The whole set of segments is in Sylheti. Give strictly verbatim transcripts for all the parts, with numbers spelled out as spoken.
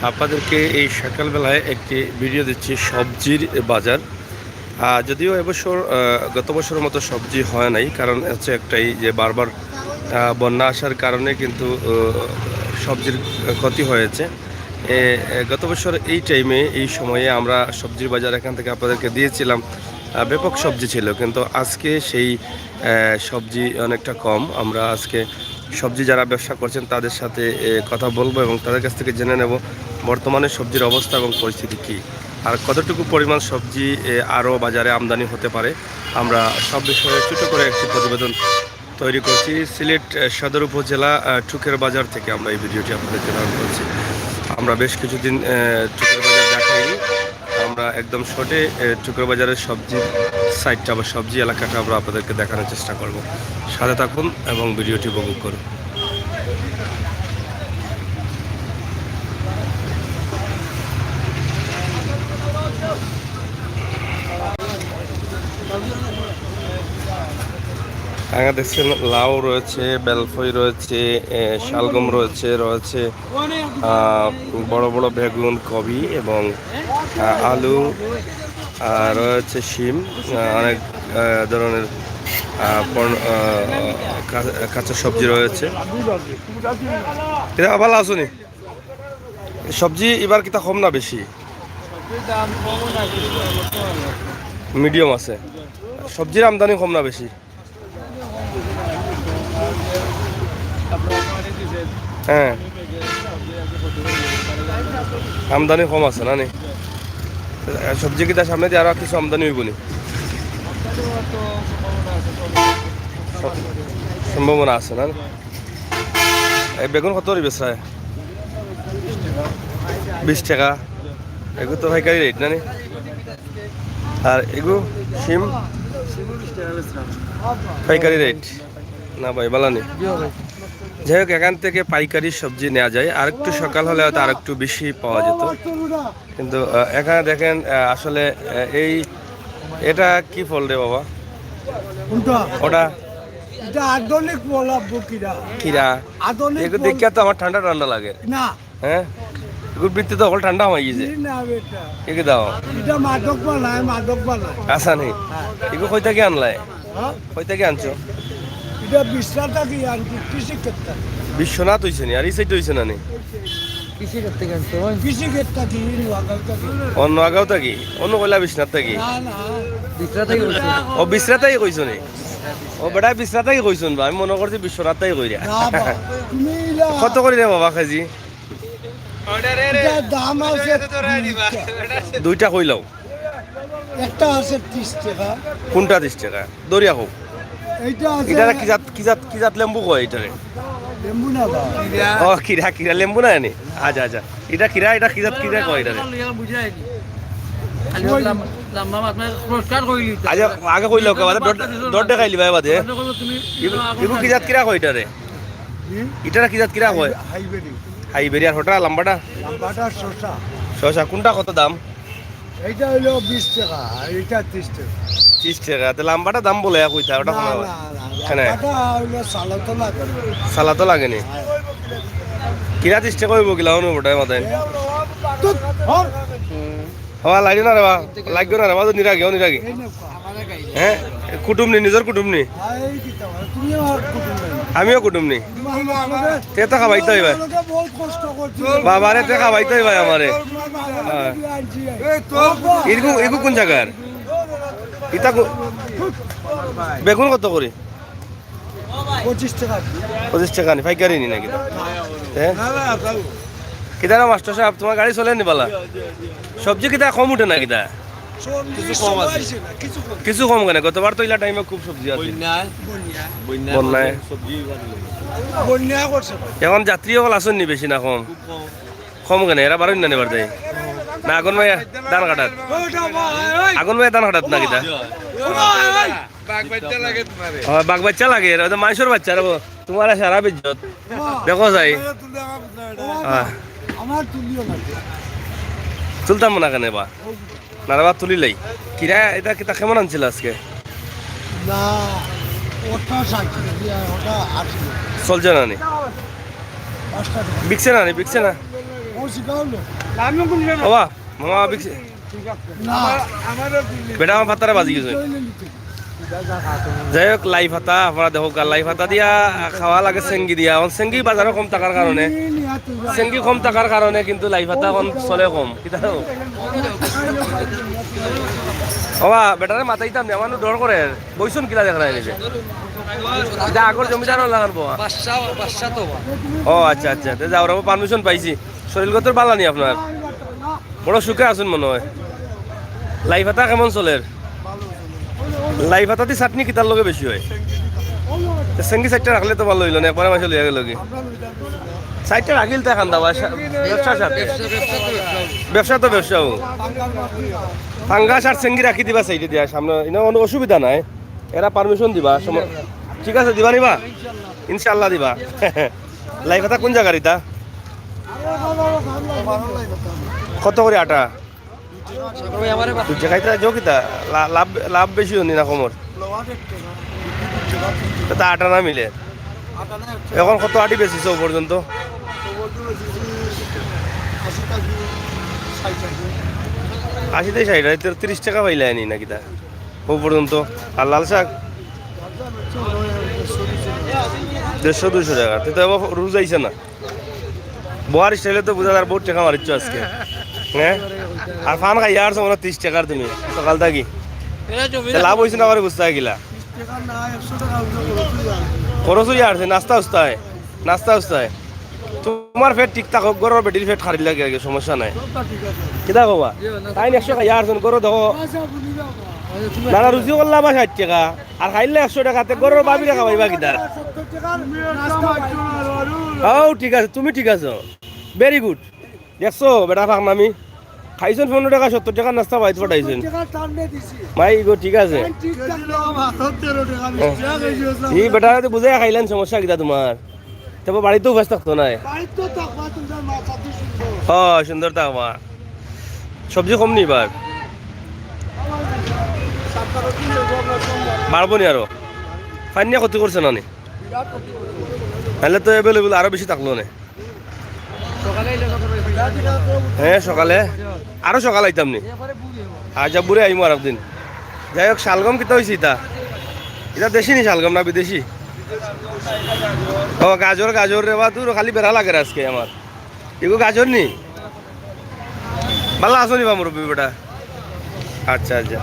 আপনাদেরকে এই সকালবেলায় একটি ভিডিও দিচ্ছি সবজির বাজার। আহ, যদিও এবছর, আহ, গত বছরের মতো সবজি হয় নাই, কারণ হচ্ছে একটাই যে বারবার, আহ, বন্যা আসার কারণে কিন্তু, আহ, সবজির ক্ষতি হয়েছে। এ, এ, গত বছর এই টাইমে, এই সময়ে আমরা সবজির বাজার এখান থেকে আপনাদেরকে দিয়েছিলাম, আহ, ব্যাপক সবজি ছিল, কিন্তু আজকে সেই, আহ, সবজি অনেকটা কম। আমরা আজকে সবজি যারা ব্যবসা করছেন তাদের সাথে, এ, কথা বলবো এবং তাদের কাছ থেকে জেনে নেব বর্তমানে সবজির অবস্থা এবং পরিস্থিতি কী, আর কতটুকু পরিমাণ সবজি, এ, আরও বাজারে আমদানি হতে পারে। আমরা সব বিষয়ে ছোটো করে একটি প্রতিবেদন তৈরি করছি। সিলেট, এ, সদর উপজেলা, এ, টুকের বাজার থেকে আমরা এই ভিডিওটি আপনাদের জন্য করছি। আমরা বেশ কিছুদিন, এ, টুকের বাজার দেখাইনি। আমরা একদম শর্টে, এ, টুকের বাজারের সবজি সাইডটা বা সবজি এলাকাটা আমরা আপনাদেরকে দেখানোর চেষ্টা করব। সাথে থাকুন এবং ভিডিওটি উপভোগ করুন। এখানে দেখছেন, লাউ রয়েছে, বেলফই রয়েছে, এ, শালগম রয়েছে, রয়েছে, আহ, বড় বড় বেগুন, কবি এবং, আহ, আলু, আর রয়েছে শিম, আহ, অনেক, আহ, ধরনের, আহ, পণ-, আহ, কা-, কাঁচা সবজি রয়েছে। এটা আবার লাউ শুনি। সবজি এবার কিতা কম না বেশি? মিডিয়াম আছে। সবজির আমদানি কম না বেশি? হ্যাঁ, আমদানি কম আছে না নি? সবজি কিতা সামনে দিয়ে আরো কিছু আমদানি হইব নি? সম্ভাবনা আছে না নি? এই বেগুন কত করি বেচরায়? বিশ টাকা। এগু তো পাইকারি রেট না নি? আর এগু শিম? পাইকারি রেট না ভাই, বালা নি। যাই হোক, এখান থেকে পাইকারি সবজি নেওয়া যায়, আর একটু সকাল হলে হয়তো আর একটু বেশি পাওয়া যেত। কিন্তু, আহ, এখানে দেখেন, আহ, আসলে, আহ, এই, এটা কি ফল রে বাবা? কোনটা? ওটা? এটা আধুনিক ফল, আব্বু, কিরা। কিরা? আধুনিক এগু ফল। দেখিয়া তো আমার ঠান্ডা ঠান্ডা লাগে। না। হ্যাঁ? এগুর ভিতরে তো অকল ঠান্ডা হয়ে গেছে। কি না বেটা? কি কি দাও? এটা মাদক বানায়, মাদক বানায়। আসা নেই। হ্যাঁ। এগু কই থাকি আনলায়? হ্যাঁ? কই থাকি আনছো? এটা বিশ্বনাথ থাকি আনছি, কৃষি ক্ষেত্রে। বিশ্বনাথ হইছে নি? আর এই সাইড হইছে না নি? কৃষি ক্ষেত্রে আনছো? কৃষি ক্ষেত্রে কি? নোয়াগাঁও থাকি। অন্য আগাও থাকি? অন্য কইলা বিশ্বনাথ থাকি? না, না। বিশ্বনাথ থাকি কইছো? ও, বিশ্বনাথ থাকি কইছো নি? ও, বেটা বিশ্বনাথ থাকি কইছো নি বা? আমি মনে করছি বিশ্বনাথ থাকি কইরা। না বা, তুমি ইলা কত করি রে বাবা কেজি? এটার দাম আছে তিরিশ টাকা। দুইটা কইলাও। একটা আছে তিরিশ টাকা। কোনটা তিরিশ টাকা? দরিয়া হোক। এইটা আছে। এটা কি জাত, কি জাত, কি জাত লেম্বু কয় এটারে? লেম্বু না বা। ও, কিরা, কিরা লেম্বু না জানি। আচ্ছা, আচ্ছা। এটা কিরা, এটা কি জাত, কিরা কয় এটারে? বুঝায়নি। খালি ওই লাম-, লাম্বা মাছ মানে পুরস্কার কইলি তো। আচ্ছা, আগে কইলাও কে? বাদে ডট, ডট দেখাইলি ভাই বাদে। বাদে কইলো তুমি ইগু, ইগু কি জাত কিরা কয় এটারে? হুম? এটারে কি জাত কিরা কয়? হাইব্রিড। হাইব্রিড। আর ওটা লাম্বাটা? লাম্বাটা শসা। শসা কোনটা কত দাম? এইটা হইলো বিশ টাকা, আর এইটা তিরিশ টাকা। তিরিশ টাকা। তো লাম্বাটা দাম বলে এক কইতা, ওটা না, কম না, না, না, কেনে? লাম্বাটা হইলো সালাতো লাগে। সালাতো লাগেনি? হ্যাঁ। কিরা তিরিশ টাকা হইব কিলা অনু ওটাই মাথায়? তো, হর। হওয়া লাগে না রে বা, লাগবে না রে বা, তো নিরাগে, ও নিরাগে। এই নে, হ্যাঁ? কুটুম নি, নিজর কুটুম নি? এই দিতে হবে, তুমিও আর কুটুম নাই। আমিও কুটুম নি। তে তো খাবাইতে হইবা। বাবারে, তে খাবাইতে হইবা আমারে। হ্যাঁ। ইগু, ইগু কোন জাগার? ইতা কো-, বেগুন কত করি? পঁচিশ টাকা। পঁচিশ টাকা নি, পাইকারি নি নাকি? হ্যাঁ? কিতা রে মাস্টার সাহেব, তোমার গাড়ি চলে নি বালা? সবজি কিতা কম উঠে না কিতা? কিছু কম আছে। কিছু কম কেনে? গতবার তো ইলা টাইমে খুব সবজি আছে। বন্যায়। বন্যায়। বন্যায়। সবজি বাড়লো। বন্যা করছে। এখন যাত্রী অকল আছইন নি বেশি না কম? খুব কম। কম কেনে? এরা বারইন না নি বাড়িত? না, আগুন ভাইয়া ধান কাটাত। আগুন ভাইয়া ধান কাটাত না কিতা? বাঘ বাচ্চা লাগে তোমারে। ও, বাঘ বাচ্চা লাগে, এরা তো মাইনষর বাচ্চা রে বা। তোমার সারা বিজ্জত। দেখো যাই। হ্যাঁ। আমার তুলিও না। তুলতাম না কেনে বা? না রে বা, তুলিলাই। কিরা, এটা কিতা কেমন আনছিল আজকে? না, ওটা ষাট টাকা, ওটা আশি টাকা। চলছে না নি? পাঁচটা টাকা। বিকছে না নি, বিকছে না? ওবা, মামা বিক-, বেটা আমার ফাতারে বাজি গেছে। যাই হোক, লাই ফাতা আপনারা দেখউক্কা, লাই ফাতা দিয়া খাওয়া লাগে সেঙ্গি দিয়া। অখন সেঙ্গি বাজারো কম থাকার কারণে, সেঙ্গি কম থাকার কারণে কিন্তু লাই ফাতা অখন চলে কম। কিতা অউ? ওবা, বেটারে মাতাইতাম নি, আমার নু ডর করে। বইছইন কিলা দেখরা নিজে। ইটা আগর জমিদার অলাখান বওয়া। বাদশা, বাদশা তো বা। ও আচ্ছা, আচ্ছা। তে যাও, আমরা permission পাইছি। শরীরগতর বালা নি আপনার? বড় সুখে আছইন মনে অয়। লাই ফাতা কেমন চলের? লাই ফাতা দি চাটনি কিতার লগে বেশি অয়? তে সেঙ্গি চাইরটা রাখলে তো ভালা অইলো না, একবারে মাইনষে লইয়া গেলো গি। চাইরটা রাখিল তে খান্দা বা, ব্যবসা সাথে। ব্যবসা তো ব্যবসা অউ। পাঙ্গাস আর সেঙ্গি রাখি দিবা সাইডে দিয়া, সামনে ইনো কুনু অসুবিধা নাই। এরা permission দিবা, সম-, ঠিক আছে, দিবা নিবা? ইনশাআল্লাহ দিবা। লাই ফাতা কুন জাগার ইতা? কত করি আটা? দুই টেকা। ইতা কিতা? লা-, লাভ, লাভ বেশি অনি না কমর? ইতা আটা না মিলে। অখন কত আটি বেচিছো পর্যন্ত? আশি থাকি ষাইট। আশি থাকি ষাইট, ইতা ত্রিশ টেকা পাইলায় নি না কিতা? অউ পর্যন্ত। আর লাল শাক? দেড়শো দুইশো টেকা। তে তো এবার রুজ আইছে না। বওয়ার style-এ তো বুঝা যার বউত টেকা মারিছো আজকে। হ্যাঁ? আর পান খাইয়া আরছো মনে অয় ত্রিশ টেকার তুমি, সকাল থাকি। তে লাভ অইছে না, আমারে বুঝতা কিলা? খরচ অইয়া আরছে, নাস্তা উস্তায়, নাস্তা উস্তায়। তুমার পেট ঠিক থাকউক, ঘরর বেটির পেট খালি লাগে আগে, সমস্যা নাই। কিতা কবা? তাইন একশো খাইয়া আরছইন, ঘরো দেখো। না, না, রুজি করলা বা ষাইট টেকা, আর খাইলে একশো টেকা, তে ঘরর ভাবিরে খাওয়াইবা কিতা? অউ ঠিক আছে, তুমি ঠিক আছো, very good। দেখছো বেটা ফাকনামি? খাইছইন পনরো টেকা, সত্তর টেকার নাস্তা বাড়িত পাঠাইছইন। মাই গো, ঠিক আছে। ই বেটারে তো বুঝাইয়া খাইলাইন, সমস্যা কিতা তুমার? তে বাড়িত তো উপাস থাকতো নায়। হ, সুন্দর থাকবা। সবজি কম নি এবার? বাড়বো নি আরো? পানিয়ে ক্ষতি করছে না নি? নাইলে তো available আরো বেশি থাকলো নে। হ্যাঁ, সকালে। আরো সকালে আইতাম নি। আচ্ছা, বুরে আইমু আরেকদিন। যাই হোক, শালগম কিতা অইছে ইতা? ইতা দেশি নি শালগম না বিদেশি? ও, গাজর, গাজর রে বা, দূর খালি বেড়া লাগের আজকে আমার। ইগু গাজর নি? বালা আছো নি বা মুরব্বি বেটা? আচ্ছা, আচ্ছা।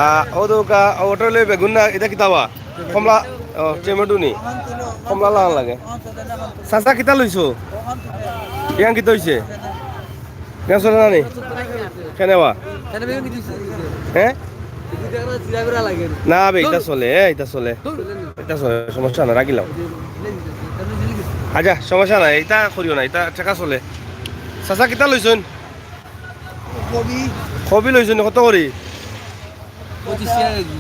আ, অউ তো কা-, অউ ওটা অইলে বেগুন না, ইটা কিতা বা? কমলা, ও, টমেটো নি? কমলা লাগান লাগে। চাচা, কিতা লইছো? ইয়ান কিতা অইছে? ইয়ান চলে না নি? কেনে বা? হ্যাঁ? না বে, ইটা চলে, এ, ইটা চলে। ইটা চলে, সমস্যা নাই, রাখিলাও। আচ্ছা, সমস্যা নাই, ইটা করিও না, ইটা টেকা চলে। চাচা, কিতা লইছইন? কবি। কবি লইছইন, কত করি? পঁচিশ টেকা কেজি।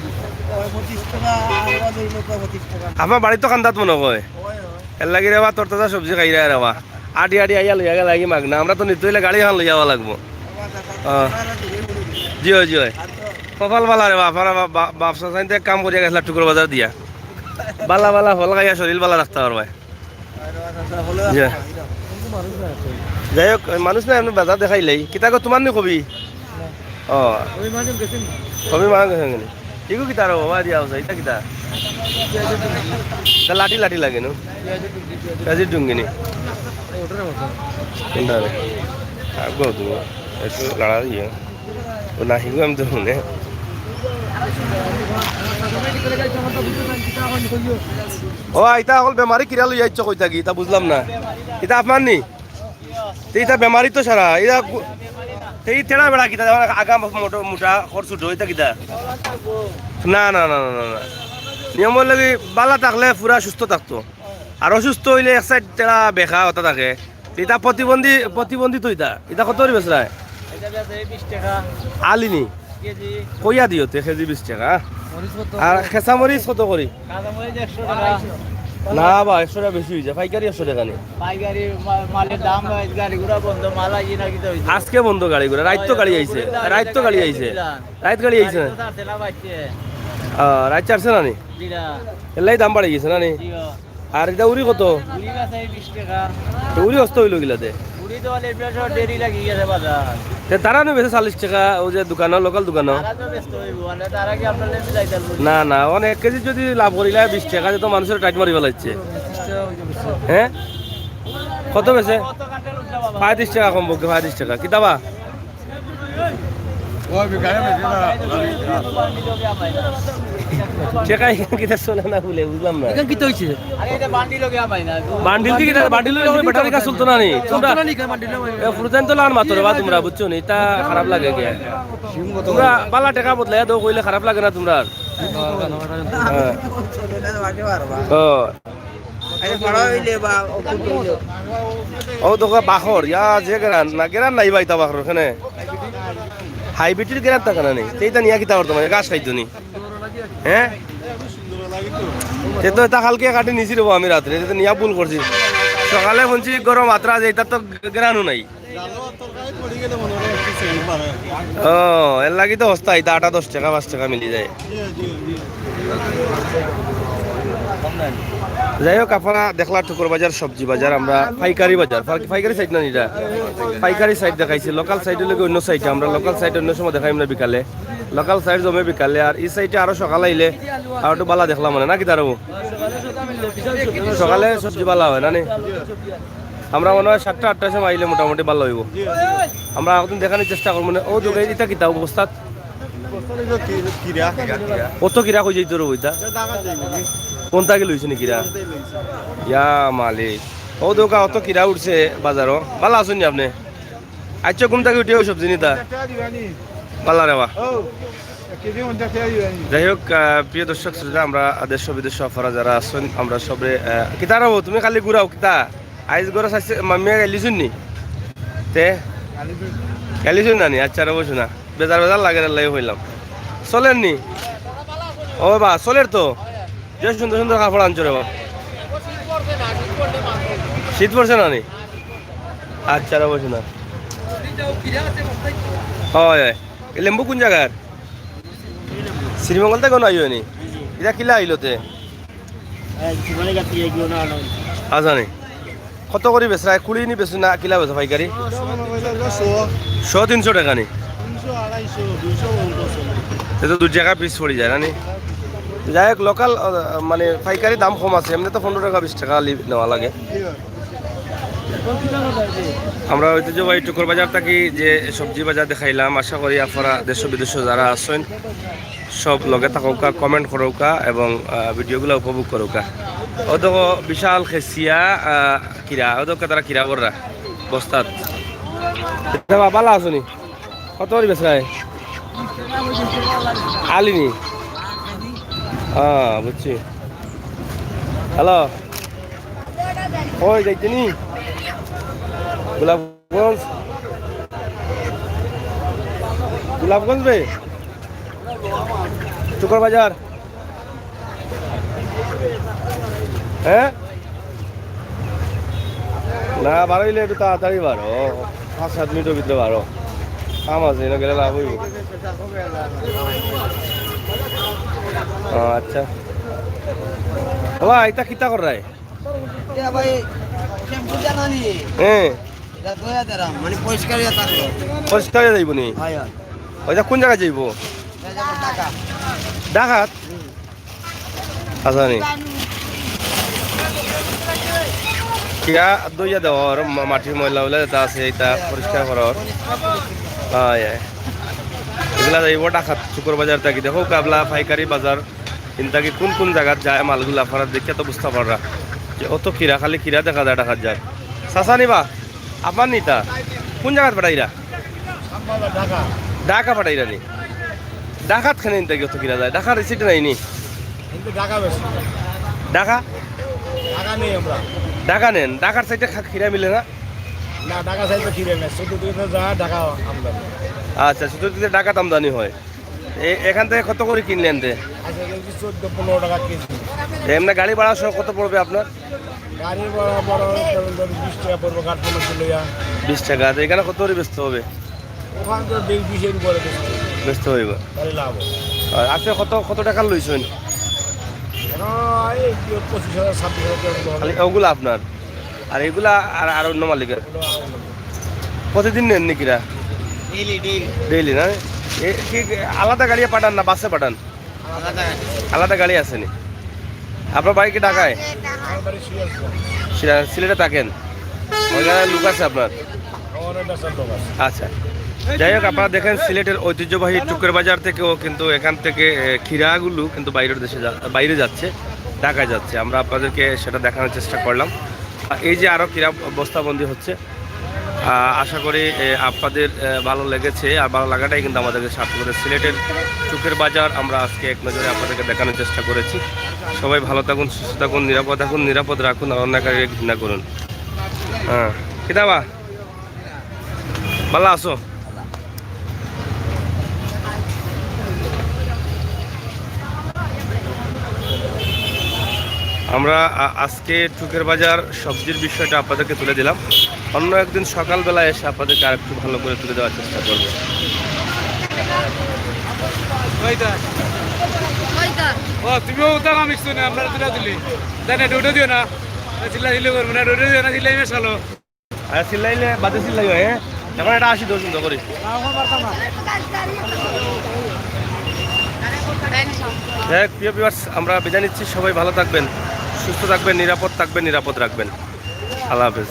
পঁচিশ টেকা, আর ওরা ধরলো তো পঁচিশ টেকা। আপনার বাড়িত তো কান্দাত মনে হয়। হয়, হয়। এর লাগি রে বা, তরতাজা সবজি খাইরা রে বা। আটি আটি আইয়া লইয়া গেলা কি মাগনা? আমরা তো নিতে অইলে গাড়ি এখান লইয়া যাওয়া লাগবো। আহ। জি অয়, জি অয়। কপাল বালা রে বা, আপনারা বা-, বা-, বাপ চাচাইন্তে এক কাম করিয়া গেছিলা টুকরো বাজার দিয়া। বালা বালা ফল খাইয়া শরীর বালা রাখতা পারবায়। জি। যাই হোক, মানুষ না, এমনি বাজার দেখাইলাই। কিতা গো, তুমার নি কবি? ও। কবি মারা গেছে নি? ইগু কিতা রে বাবা, দিয়া আছে, ইটা কিতা? তা লাঠি লাঠি লাগে নু? পেঁয়াজির ডুঙ্গি নি? কোনটা রে? আগো তো, একটু লাড়া দিয়ে। ও না, হিগু আমি তো শুনে। ও, ইতা অকল বেমারি কিরা লইয়া আইছো কই থাকি, ইতা বুঝলাম না। ইতা আপনার নি? তে ইতা বেমারি তো সারা, ইতা গু-, তে ই তেড়া বেড়া কিতা, যেমন আগা মোটো, মোটা, খর ছোট, ইতা কিতা? না, না, না। নিয়মর লাগি বালা থাকলে পুরা সুস্থ থাকতো। আর অসুস্থ অইলে এক সাইড তেড়া বেকা অতা থাকে। ইতা প্রতিবন্ধী, প্রতিবন্ধী তো ইতা। ইতা কত করি বেচরায়? ইটা বেচে বিশ টেকা। আলি নি? কেজি। কইয়া দিও তে কেজি বিশ টেকা। মরিচ কত? আর খেসা মরিচ কত করি? কাঁচা মরিচ একশো টেকা। না বা, একশো টেকা বেশি অইযায়। পাইকারি একশো টেকা নি? পাইকারি মা-, মালের দাম নাই, গাড়ি ঘোড়া বন্ধ, মাল আইয়ে না কিতা অইছে? আজকে বন্ধ গাড়ি ঘোড়া, রাইত তো গাড়ি আইছে, রাইত তো গাড়ি আইছে। রাইত গাড়ি আইছে। গাড়ি তো ছাড়ছে না বাইতে। আহ, রাইত ছাড়ছে না নি? জি না। এর লাগি দাম বাড়ি গেছে না নি? জি অয়। আর ইটা উরি কত? উরি আছে বিশ টেকা। তো উরি অস্ত অইলো কিলাতে? উরি তো অনেক বেশ ডেরি লাগি গেছে বাজার। তে তারা নু বেচে চল্লিশ টেকা, অউ যে দোকানো, লোকাল দোকানো। তারা তো ব্যস্ত হইব, মানে তারা কি আপনার লেগে যাইতাল বলি? না, না, অনে এক কেজি যদি লাভ করিলা বিশ টেকা, তে তো মানুষরে টাইট মারি ফালাইছে। হ্যাঁ? কত বেচে? কত কাটে উঠলো বাবা? পঁয়ত্রিশ টেকা কম বলকে, পঁয়ত্রিশ টেকা। কিতা বা? টেকা ইখান কিতা চলে না বলে বুঝলাম না। ইখান কিতা অইছে? আরে, এটা বান্ডিল হয়ে গেছে ভাই না। বান্ডিল দি কিতা, বান্ডিল অইলে ব্যাটারি কাজ চলতো না নি? তোমরা চলতো না নি, ইখান বান্ডিল অইলে? এ, ফুরুতাইন তো লান মাতো রে বা তোমরা, বুঝছো নি? ইতা খারাপ লাগে গিয়া। তোমরা বালা টেকা বদলাইয়া দেও কইলে খারাপ লাগে না তোমরার? হ্যাঁ। ও। আরে, বড় হইলে বা অকুত হইলে। ও তো বাখর, ইয়া, যে গেরান, না গেরান নাই ভাই তা বাখর ওখানে। হাইব্রিডের গেরান তা কেনে নেই? তে ইতা নিয়া কিতা করতো মানে? ঘাস খাইতো নি? হ্যাঁ? তে তো ইতা কালকে কাটি নিছি রে বা আমি রাত্রে, তে তো নিয়া ভুল করছি। সকালে হুনছি গরম আত্রা আছে, ইতা তো গেরানও নাই। ও, এর লাগি তো হস্তা, ইতা আটা দশ টেকা, পাঁচ টেকা মিলি যায়। যাই হোক, আপনারা দেখলা টুকুর বাজার, সবজি বাজার, আমরা পাইকারি বাজার, পাই-, পাইকারি সাইড না নিরা, পাইকারি সাইড দেখাইছি, লোকাল সাইডের লগে অন্য সাইডে, আমরা লোকাল সাইড অন্য সময় দেখাই আমরা বিকালে, লোকাল সাইড জমে বিকালে, আর এই সাইডে আরো সকাল আইলে আর একটু বালা দেখলাম মানে, নাকি দাঁড়াবো? সকালে সবজি বালা হয় না নি? আমরা মনে হয় সাতটা আটটার সময় আইলে মোটামুটি বালা হইব। আমরা এখন দেখানোর চেষ্টা করবো, মানে, ও দোকানে ইতা কিতা অবস্থা? বস্তা লইলো কি-, কিরা? অত কিরা কই যাইতো রে ওইটা? এটা ঢাকা যাইবো নি? কোন তাকে লইছে নি কিরা? এটাই লইছে। ইয়া মালিক। ও দোকা অত কিরা উঠছে বাজারও। বালা আছইন নি আপনি? আচ্ছা, ঘুম থাকি উঠিয়া সবজি নিতা? এটা দিবা নি? বালা রে বা। ও, এক কেজি পঞ্চাশ টাকা দিবা নি? যাই হোক, আহ, প্রিয় দর্শক শ্রোতা, আমরা দেশ বিদেশ আফারা যারা আছইন, আমরা সবে, আহ, কিতা রে বা, তুমি খালি ঘুরাও, কিতা? আইজ ঘরে চাইছে, মামিয়া গেলিছইন নি? তে? গেলিছইন না নি? আচ্ছা, রে বসো না। বেজার বেজার লাগে রে, লাই হইলাম। চলের নি? ও বা, চলের তো। যে সুন্দর সুন্দর কাপড় আনছো রে বা। শীত পড়ছে না নি? আচ্ছা, রে বসো না। হয়, হয়। এ লেম্বু কোন জাগার? শ্রীমঙ্গল থাকি আইও নি? ইটা কিলা আইলো তে? আচ্ছা নি। কত করি বেচরা? কুড়ি নি বেচো না কিলা বেচো পাইকারি? শো তিনশো টাকা নি? এ তো দুই টাকা পিস পড়ি যায় না নি? যাই হোক, লোকাল, আহ, মানে পাইকারি দাম কম আছে, এমনে তো পনেরো টাকা বিশ টাকা আলি নেওয়া লাগে। আমরা ঐতিহ্যবাহী টুকুর বাজার থাকি যে সবজি বাজার দেখাইলাম, আশা করি আপনারা দেশ বিদেশ যারা আছইন সব লগে থাকউক্কা, comment করউক্কা এবং, আহ, video গুলা উপভোগ করউক্কা। ও দেখো বিশাল খেসিয়া, আহ, কিরা, ও দেখো তারা কিরা কররা বস্তাত। বাবা, বালা আছো নি? কত করি বেচরায়? আলি নি? হ্যাঁ, বুঝছি। হ্যালো, ওই যাইতে নি? গোলাপগঞ্জ, গোলাপগঞ্জ বে, শুক্রবাজার। হ্যাঁ, না, বারইলে একটু তাড়াতাড়ি বারো, পাঁচ সাত মিনিটের ভিতরে বারো। কাম আছে, এনে গেলে লাভ হইব। ও, আচ্ছা। বাবা, এটা কিতা কররায়? এটা ভাই, শ্যাম্পু জানো নি? হ্যাঁ। এটা ধোয়া দিলাম, মানে পরিষ্কার হয়ে থাকলো। পরিষ্কার হয়ে যাইব নি? হয়, হয়। ওইটা কোন জায়গায় যাইব? এটা যাবো ঢাকা। ঢাকাত? আচ্ছা নি। কিয়া দইয়া দেওয়ার মা-, মাটির ময়লা উলা যেটা আছে, এটা পরিষ্কার করার। হয়, হয়। এগুলা যাইব ঢাকাত, শুক্রবাজার থাকি। দেখো, কাবলা পাইকারি বাজার, ইন থাকি কোন কোন জায়গাত যায় মালগুলা, আপনারা দেখে তো বুঝতে পাররা যে অত কিরা, খালি কিরা দেখা যায় ঢাকাত যায়। চাচা নিবা? আপনার নিতা? কোন জায়গাত পাঠাইরা? ঢাকা। ঢাকা পাঠাইরা নি? ঢাকাত কেনে ইন থাকি অত কিরা যায়? ঢাকার receipt নাই নি? কিন্তু ঢাকা বেশি। ঢাকা? ঢাকা নেই আমরা। ঢাকা নেন? ঢাকার সাইডে খা-, কিরা মিলে না? না, ঢাকা সাইডে কিরা নেই। শুধু তুই তো যা ঢাকা আমদানি। আচ্ছা, শুধু তুই ঢাকাত আমদানি হয়। এ-, এখান থেকে কত করে কিনলেন তে? আচ্ছা, এই যে চোদ্দ পনেরো টাকা কেজি। এমনি গাড়ি ভাড়া সহ কত পড়বে আপনার? গাড়ি ভাড়া, ভাড়া ধরুন, ধরুন, বিশ টাকা পড়বে, কাঠমান্ডু লইয়া। বিশ টাকা, তো এখানে কত করে বেচতে হবে? ওখানে তো বিশ, বিশের উপরে বেচতে হবে। বেচতে হইব। তাহলে লাভ হবে। আর আজকে কত, কত টাকা লইছেন? এখন এই যে পঁচিশ হাজার, ছাব্বিশ হাজার টাকা হবে। খালি ওগুলা আপনার? আর এগুলা আর, আর অন্য মালিকের? ওগুলো আর অন্য। প্রতিদিন নেন নি কিরা? ডেইলি ডেইলি ডেইলি না? এ কি আলাদা গাড়িয়ে পাঠান না বাসে পাঠান? আলাদা আলাদা গাড়ি আছে নি? আপনার বাড়ি কি ঢাকায়? আমার বাড়ি সিরাজগঞ্জ। সিরা- সিলেটে থাকেন? ওইখানে লোক আছে আপনার? আমার বেচার লোক আছে। আচ্ছা, যাই হোক, আপনারা দেখেন সিলেটের ঐতিহ্যবাহী টুকের বাজার থেকেও কিন্তু এখান থেকে এ, খিরাগুলো কিন্তু বাইরের দেশে যা- বাইরে যাচ্ছে, ঢাকায় যাচ্ছে। আমরা আপনাদেরকে সেটা দেখানোর চেষ্টা করলাম। আর এই যে আরও খিরা বস্তাবন্দি হচ্ছে, আহ, আশা করি এ, আপনাদের এ, ভালো লেগেছে। আর ভালো লাগাটাই কিন্তু আমাদেরকে সার্থক করে। সিলেটের টুকের বাজার আমরা আজকে এক নজরে আপনাদেরকে দেখানোর চেষ্টা করেছি। সবাই ভালো থাকুন, সুস্থ থাকুন, নিরাপদ থাকুন, নিরাপদ রাখুন, আর অন্যায়কারীকে ঘৃণা করুন। হ্যাঁ, কিতাবা ভালো আছো? আমরা আ- আজকে টুকের বাজার সবজির বিষয়টা আপনাদেরকে তুলে দিলাম। অন্য একদিন সকালবেলা এসে আপনাদেরকে আর একটু ভালো করে তুলে দেওয়ার চেষ্টা করবো। কয়টা? ও তুমিও উঠা কাম ইচ্ছু না, আমরা তুলে দিলি। জানে ডুডো দিও না। চিল্লা চিল্লি করবো না, ডুডো দিও না, চিল্লাই মেশালো। আর চিল্লাইলে বাদে চিল্লাই হয়, হ্যাঁ? এখন এটা আসি দশ মিনিট করি। যাই হোক, প্রিয় ভিউয়ার্স, আমরা বিদায় নিচ্ছি। সবাই ভালো থাকবেন, সুস্থ থাকবেন, নিরাপদ থাকবেন, নিরাপদ রাখবেন। আল্লাহ হাফেজ।